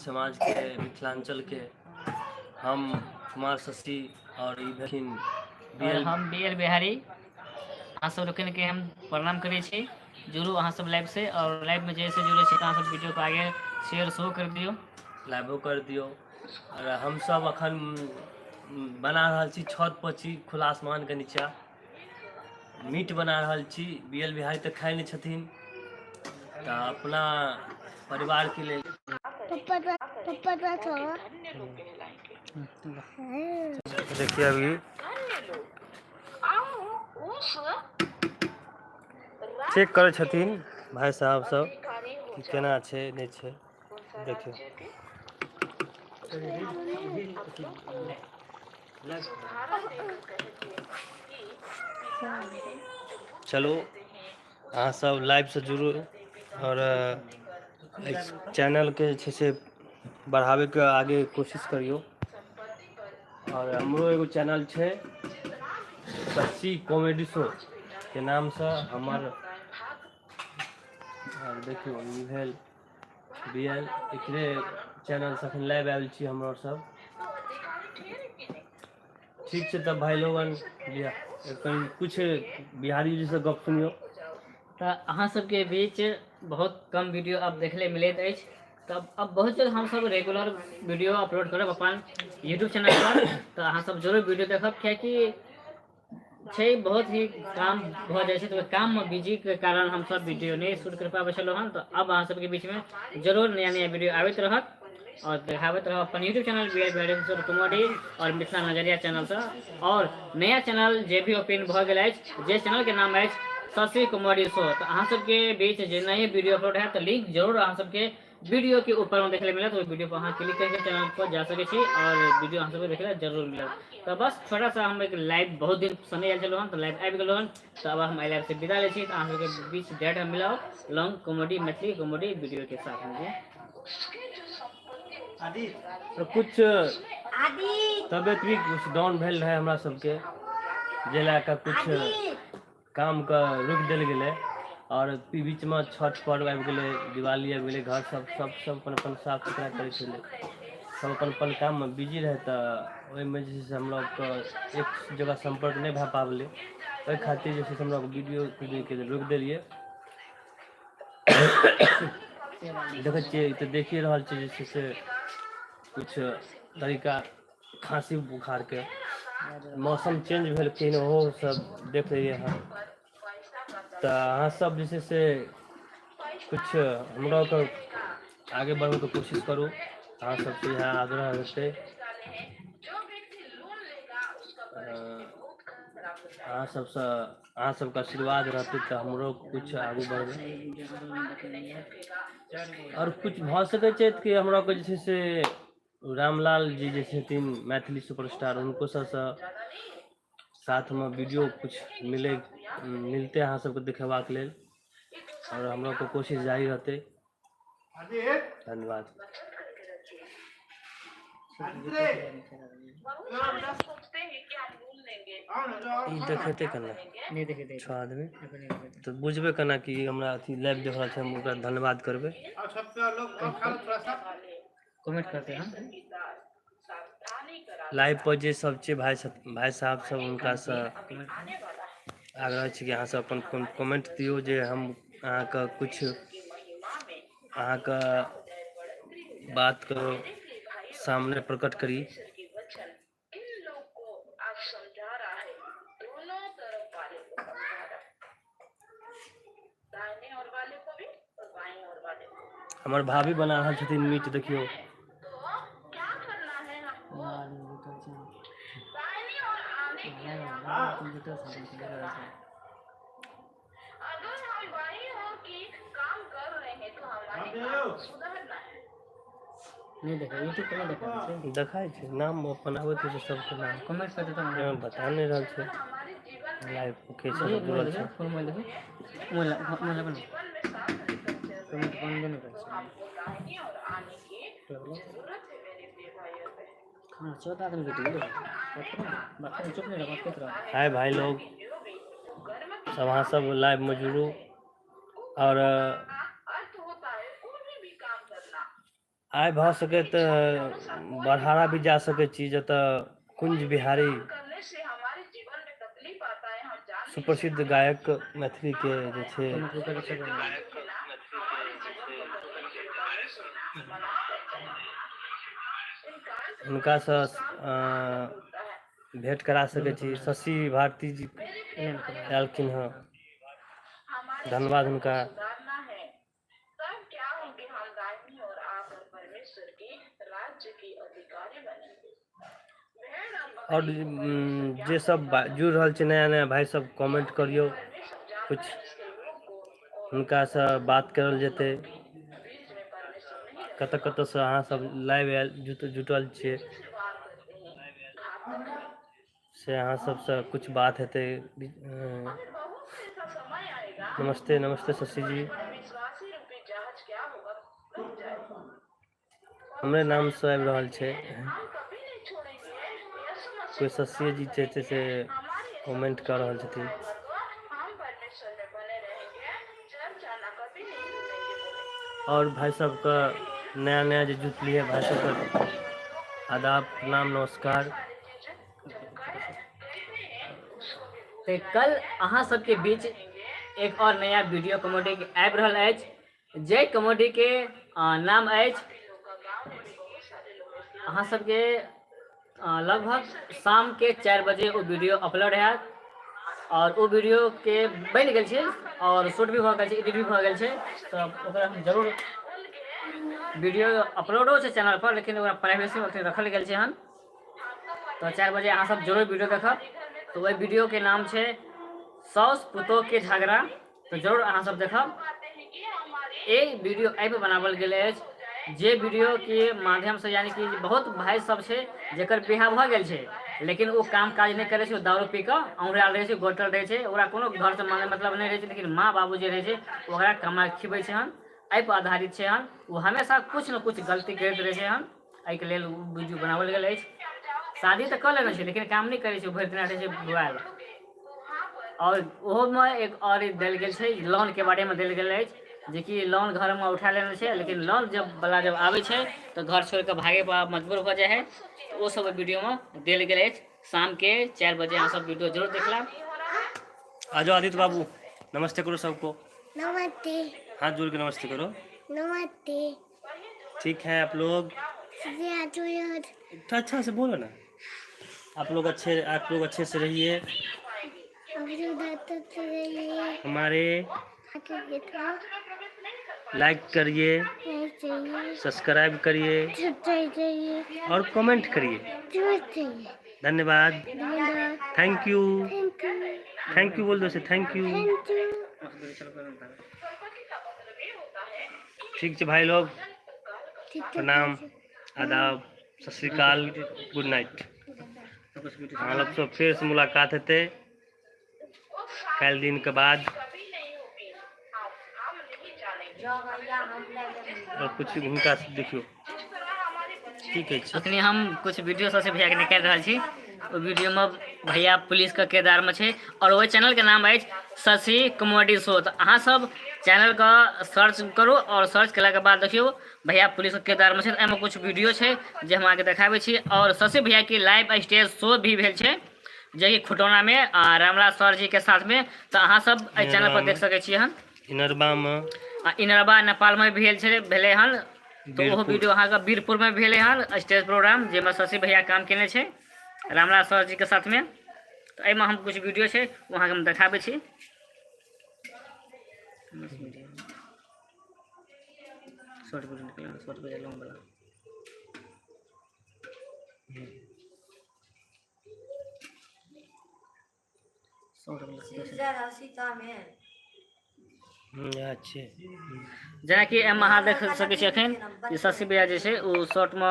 समाजके, मिथिलाञ्चलके। हम कुमार शशि आओर ई भेलखिन आओर बी हम बी एल बिहारी। अहाँ सब लोकनिके हम प्रणाम करै छी। जुड़ू अहाँ सब लाइव से, आओर लाइवमे जैसे जुड़ै छी तऽ अहाँ सब वीडियोके आगे शेयर सेहो कर दियौ, लाइवो कर दियौ। आओर हमसब अखन बना रहल छी, छत पर छी, खुला आसमानके नीचा मीट बना रहल छी। बी एल बिहारी तऽ खाइ नहि छथिन, तऽ अपना परिवारके लेल। देखिए, अभी चेक करै छथिन भाइ साहब सब कि केना छै, नहि छै। देखियौ, चलू, अहाँ सब लाइवसँ जुड़ू आओर एहि चैनलके जे छै से बढ़ाबैके आगे कोशिश करियौ। आओर हमरो एगो चैनल छै शशि कॉमेडी शो के नामसँ हमर। आओर देखियौ, ई भेल बी एल, एकरे चैनलसँ एखन लाइव आयल छी हमरो सब। ठीक छै तब भाइ लोगन, लिअ, कनि किछु बिहारी जीसँ गप सुनियौ। तऽ अहाँ सबके बीच बहुत कम वीडियो अब देखले मिलैत अछि, तऽ अब बहुत जल्द हमसब रेगुलर वीडियो अपलोड करब अपन यूट्यूब चैनल पर, तऽ अहाँ सब जरूर वीडियो देखब, कियाकि छै बहुत ही काम भऽ जाइ छै, तऽ ओहि काममे बिजीके कारण हमसब वीडियो नहि शूट कर पाबै छलहुँ हन। तऽ अब अहाँ सबके बीचमे जरूर नया नया वीडियो आबैत रहत आओर देखाबैत रहब अपन YouTube channel B R comedy आओर मिथिला नजरिया चैनलसँ। आओर नया चैनल जे भी ओपन भऽ गेल अछि, जे चैनलके नाम अछि शशि कॉमेडी शो, तऽ अहाँ सबके बीच जे नए वीडियो अपलोड हैत तऽ लिंक जरूर अहाँ सबके वीडियो के ऊपर में देखले मिलत। ओहि वीडियो पर अहाँ क्लिक करके चैनल पर जा सकै छी आओर वीडियो अहाँ सबके देखले जरूर मिलत। तऽ बस छोटा सा हम एक लाइव, बहुत दिन से नहि आयल छलहुँ हन, तऽ लाइव आबि गेलहुँ हन। तऽ अब हम एहि लाइव से विदा लै छी, तऽ अहाँ सबके बीच डायरेक्ट हम मिलब long comedy, Maithili comedy video के साथ में। तऽ कुछ तबियत भी कुछ डाउन भेल रहै हमरा सबके, जे लए कऽ कुछ कामके रोकि देल गेलै। आओर ई बीचमे छठ पर्व आबि गेलै, दिवाली आबि गेलै, घर सब सब सब अपन अपन साफ सुथरा करै छलै, सब अपन अपन काममे बिजी रहै। तऽ ओहिमे जे छै से हम लोगके एक जगह सम्पर्क नहि भए पाबलै। ओहि खातिर जे छै से हम लोग वीडियो कुछ दिनके लेल रोकि देलियै। देखै छियै तऽ देखिए रहल छियै जे छै से किछु तरीका खाँसी बुखारके मौसम चेंज भेलखिन, ओहो सब देख लेलियै हँ। तऽ अहाँ सब जे छै से किछु हमरो के आगे बढ़बैके कोशिश करू, अहाँ सबसँ इएह आग्रह हेतै। अहाँ सबसँ, अहाँ सबके आशीर्वाद रहतै तऽ हमरो किछु आगू बढ़बै। आओर किछु भऽ सकै छै कि हमरा के जे छै से रामलाल जी जे छथिन मैथिली सुपरस्टार, हुनको सबसँ साथमे वीडियो किछु मिलै मिलतै अहाँ सबके देखेबाक लेल, आओर हमरो के कोशिश जारी रहतै। धन्यवाद। ई देखेतै केना? नहि देखेतै। छओ आदमी। एखन नहि देखेतै। तऽ बुझबै केना कि हमरा अथी लाइव देख रहल छै? हम ओकरा धन्यवाद करबै। कमेंट करते हैं। लाइव पर जे सब छै, भाय भाय साहब सब, हुनकासँ कमेंट। आग्रह छै कि अहाँ सब अपन कमेंट दियौ जे हम अहाँके किछु अहाँके बातके सामने प्रकट करी। हमर भाभी बना रहल छथिन मीट, देखियौ। नहि देखै, यूट्यूब पर नहि देखै छै। देखाइ छै नाम अपन, आबैत होइ छै सबके नाम। कमेंट करते तऽ एहिमे बता नहि रहल छै लाइव के सब जुड़ल छै। फोन मोबाइल देखो, मोबाइल मोबाइल बना, कमेंट बंद नहि करै छै। खाना 14 आदमी जुटि गेलै। बात करू, चुप नहि रह, बात करैत रह। हाय भाई लोग सब, अहाँ सब लाइव में जुड़ू आओर आइ भऽ सकै तऽ बड़हारा भी जा सकै छी जतऽ कुञ्ज बिहारी सुप्रसिद्ध गायक मैथिलीके जे छै हुनकासँ भेँट करा सकै छी शशि भारती जी आयलखिन हँ धन्यवाद हुनका आओर जे सब जुड़ि रहल छै नया नया भाइ सब कमेंट करियौ किछु हुनकासँ बात करल जेतै कतऽ कतऽसँ अहाँ सब लाइव आयल जुटल छियै से अहाँ सबसँ कुछ बात हेतै नमस्ते नमस्ते शशि जी हमरे नामसँ आबि रहल छै कोइ शशिए जी छै से कमेंट कऽ रहल छथिन आओर भाइ सबके नया नया जे जुटलियै भाइ सबके आदाब प्रणाम नमस्कार तऽ कल अहाँ सबके बीच एक और नया वीडियो कॉमेडी आबि रहल अछि जाहि कॉमेडी के नाम अछि अहाँ सबके लगभग शाम के 4 बजे ओ वीडियो अपलोड हैत और ओ वीडियो के बनि गेल छै और शूट भी भऽ गेल छै एडिट भी भऽ गेल छै तऽ ओकरा हम जरूर वीडियो अपलोडो छै चैनल पर लेकिन ओकरा प्राइवेसी मे रखल गेल छै हन तऽ 4 बजे अहाँ सब जरूर वीडियो देखब तऽ ओहि वीडियो के नाम छै साउस पुतोह के झगड़ा तऽ जरूर अहाँ सब देखब एहि वीडियो एहि पर बनावल गेल अछि जे वीडियो के माध्यम से यानी कि बहुत भाई सब छै जकर बियाह भऽ गेल छै लेकिन ओ काम काज नहि करै छै ओ दारू पी कऽ औंघरायल रहै छै गोटल रहै छै ओकरा कोनो घरसँ माने मतलब नहि रहै छै लेकिन माँ बाबू जे रहै छै ओकरा कमा खिबै छै हन एहि पर आधारित छै हन ओ हमेशा किछु ने किछु गलती करैत रहै छै हन एहिके लेल ओ वीडियो बनाओल गेल अछि शादी तऽ कऽ लेने छै लेकिन काम नहि करै छै भरि दिना रहै छै मोबाइल आओर ओहोमे एक आओर देल गेल छै लोनके बारेमे देल गेल अछि जेकि लोन घरमे उठा लेने छै लेकिन लोन जब बला जब आबै छै तऽ घर छोड़ि कऽ भागे पर मजबूर भऽ जाइ है तऽ ओ सब वीडियोमे देल गेल अछि शामके 4 बजे अहाँ सब वीडियो जरूर देख लेब। आ जाओ आदित्य बाबू, नमस्ते करो सबको। नमस्ते। हाथ जोड़ के नमस्ते करो। नमस्ते। ठीक है आप लोग? अच्छा से बोलो ना। आप लोग अच्छे, आप लोग अच्छे से रहिए। हमारे लाइक करिए, सब्सक्राइब करिए और कमेंट करिए। धन्यवाद, thank you, thank you बोल दो से thank you. ठीक छै भाई लोग, प्रणाम, आदाब, सत श्री अकाल, गुड नाइट। अहाँ लोग सब फेर से मुलाकात हेतै काल्हि दिन के बाद। और कुछ हुनका से देखियौ की कहै छै। अखनी हम कुछ वीडियो सबसे भैया के निकालि रहल छी। ओहि वीडियो में भैया पुलिस के किरदार में छै और ओहि चैनल के नाम अछि शशि कॉमेडी शो। तऽ अहाँ सब चैनल के सर्च करू और सर्च केला के बाद देखियौ भैया पुलिस के किरदार में छै। एहिमे कुछ वीडियो छै जे हम अहाँके देखाबै छी। और शशि भैया के लाइव स्टेज शो भी भेल छै जेकि खुटौना में रामलाल सर जी के साथ में। तऽ अहाँ सब एहि चैनल पर देख सकै छियै हन। इनरबा में आ इनरबा नेपाल में भेल छै, भेलै हन। तऽ ओहो वीडियो अहाँके वीरपुर में भेलै हन स्टेज प्रोग्राम जाहिमे शशि भैया काम केने छै रामलाल सर जी के साथ में। तऽ एहिमे हम कुछ वीडियो छै ओ अहाँके हम देखाबै छी। शॉर्ट वीडियो निकलल, शॉर्ट वीडियो लॉन्ग वाला। शॉर्ट वाला। अच्छे जेनाकि एहिमे अहाँ देख सकै छी एखन जे शशि भैया जे छै ओ शॉर्टमे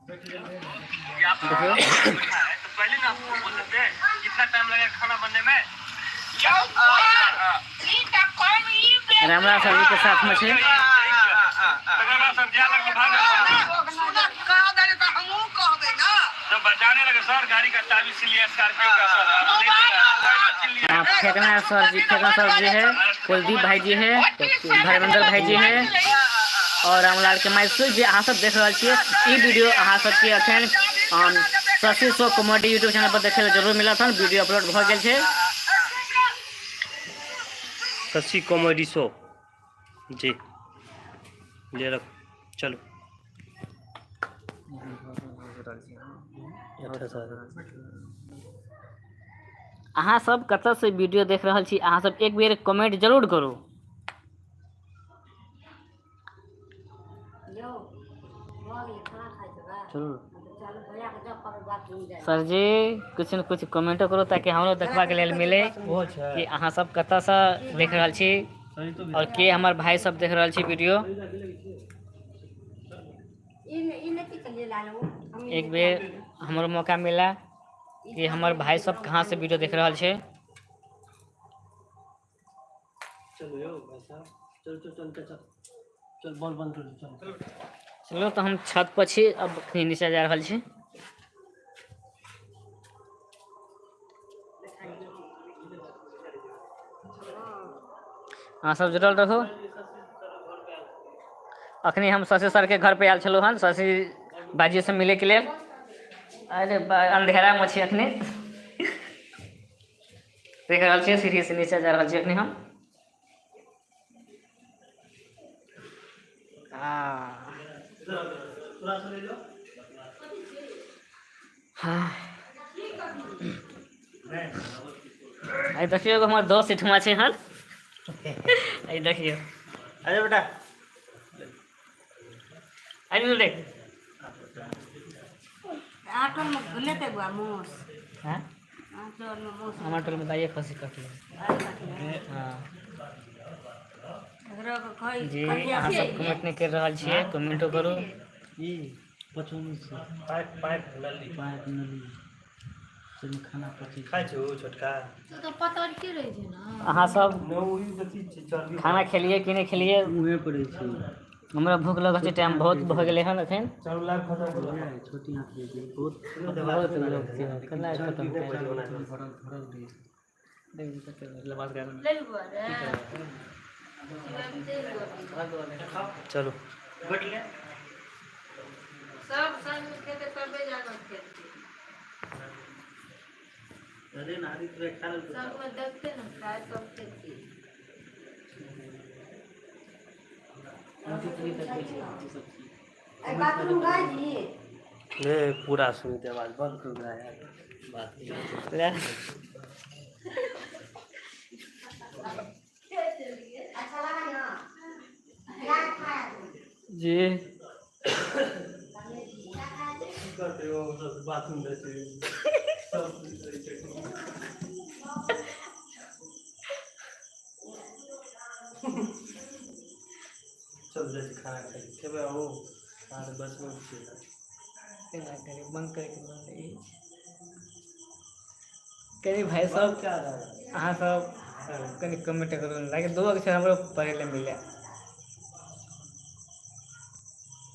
देखियौ। पहले ना आपको बोल देते हैं कितना टाइम लगेगा खाना बनने में। रामलाल सर जी के साथ में छै। जब बचाने लगे सर गाड़ी का चाबी छीन लिया स्कॉर्पियो का सर। हाँ, फेकना सर जी, फेकना सर जी है, कुलदीप भाई जी है, धर्मेंद्र भाई जी है। और रामलाल के माय जे अहाँ सब देख रहल छियै ई वीडियो अहाँ सबके अखन Shashi show comedy YouTube channel पर देखै लए जरूर मिलत हन। वीडियो अपलोड भऽ गेल छै। शशि कॉमेडी शो जी ले रख चलो। अहाँ सब कतऽ से वीडियो देख रहल छी, अहाँ सब एक बेर कमेंट जरूर करू। सर जी कुछ न कुछ कमेंटो करू ताकि हमरो देखबाक लेल मिले कि अहाँ सब कतऽ से देख रहल छी और के हमर भाई सब देख रहल छी वीडियो। एक बेर हमरो मौका मिला कि हमर भाई सब कहाँ से वीडियो देख रहल छै। चलो यो भाई साहब, चल चल चल चल चल बॉल बंद कर चल। चलो तो हम छत पर छी, अब नीचा जा रहल छी। अहाँ सब जुड़ल रहू। अखनी हम शशि सर के घर पे आयल छलहुँ हन शशि बाजी से मिले के लेल। अरे अंधेरा में छी अखनी, देख रहल छियै सीढ़ी से नीचा जा रहल छी अखनी हम। हाँ आई देखियौ एगो हमर दोस्त एहिठुमा छै हन। आई देखियौ। अरे बेटा आई देख। आटो में लेते बुआ मूस। हाँ? आटो में मूस। हमार टोल में दाइये खसी कटले। हाँ एकरो के खइ जी अहाँ सब कमेंट नहीं कर रहल छियै, कमेंटो करू। ई पचौनी छै। पाइप पाइप नली। पाइप नली जाहिमे खाना पचै। खाइ छौ छोटका? तो पतर के रहै छै ने। अहाँ सब न ओही अथी छै चर्बी। खाना खेलियै कि नहि खेलियै? मुँहे पर रहै छै। हमरा भूख लगल छै, टाइम बहुत भऽ गेलै हन अखन। चारू लाख खतम कर। है, छोटी आँख रहै छै बहुत। बहुत लोग छै, केना खतम भरल भरल रहै छै। ले बुआ रे। चलो सब संग खेते तबे जानो खेते। अरे नारी तो खा लेल। संग में देखते न खाए तब खेती। बाथरूम गाय जी ले पूरा सुनते आवाज बंद कर रहा है यार बात। अच्छा लगा ना क्या खाया तुम? जी की करते हो सब बाथरूम जाइ छै सब रहै छै। चल जाइ छी खाना खाइ खेबै अहूँ? खाना तऽ बचबे छियै। केना करी बंद करके बंद ई कनी भाई सब अहाँ सब कनी कमेंट करू ताकि दू अक्षर हमरो पढ़ै लए मिले,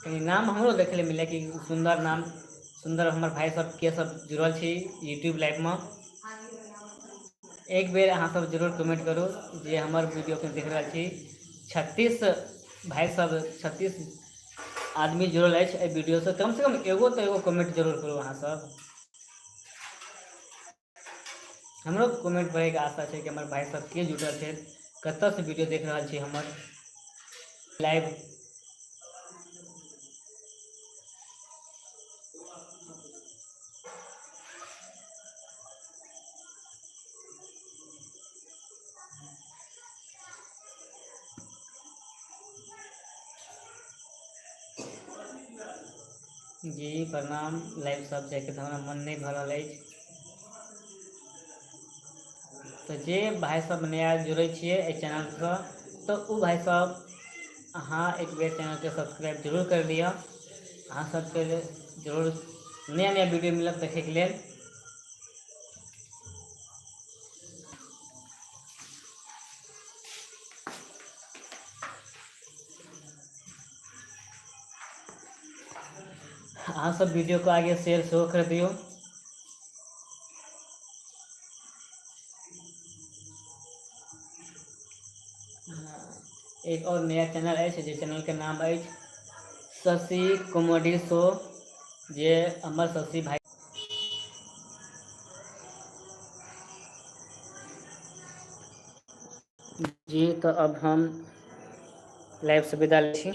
कनी नाम हमरो देखै लए मिले कि सुन्दर नाम सुन्दर हमर भाई सब के सब जुड़ल छी यूट्यूब लाइवमे। एक बेर अहाँ सब जरूर कमेंट करू जे हमर वीडियो के देख रहल छी। 36 भाई सब 36 आदमी जुड़ल अछि एहि वीडियो से, कम से कम एगो तऽ एगो कमेंट जरूर करू अहाँ सब। हमरो कमेंट पढ़ैके आशा छै कि हमर भाई सब के जुटल छै, कतऽ से वीडियो देख रहल छी हमर लाइव। जी प्रणाम। लाइव सब जाइके तऽ हमरा मन नहि भऽ रहल अछि, तऽ जे भाई सब नया जुड़ै छियै एहि चैनलसँ तऽ ओ भाई सब अहाँ एक बेर चैनलके सब्सक्राइब जरूर कर लिअ। अहाँ सबके जरूर नया नया वीडियो मिलत देखैके लेल। अहाँ सब वीडियो को आगे शेयर सेहो कर दियौ। एक और नया चैनल अछि, जे चैनलके नाम अछि शशि कॉमेडी शो, जे हमर शशि भाई जी। तऽ अब हम लाइव से विदा लै छी।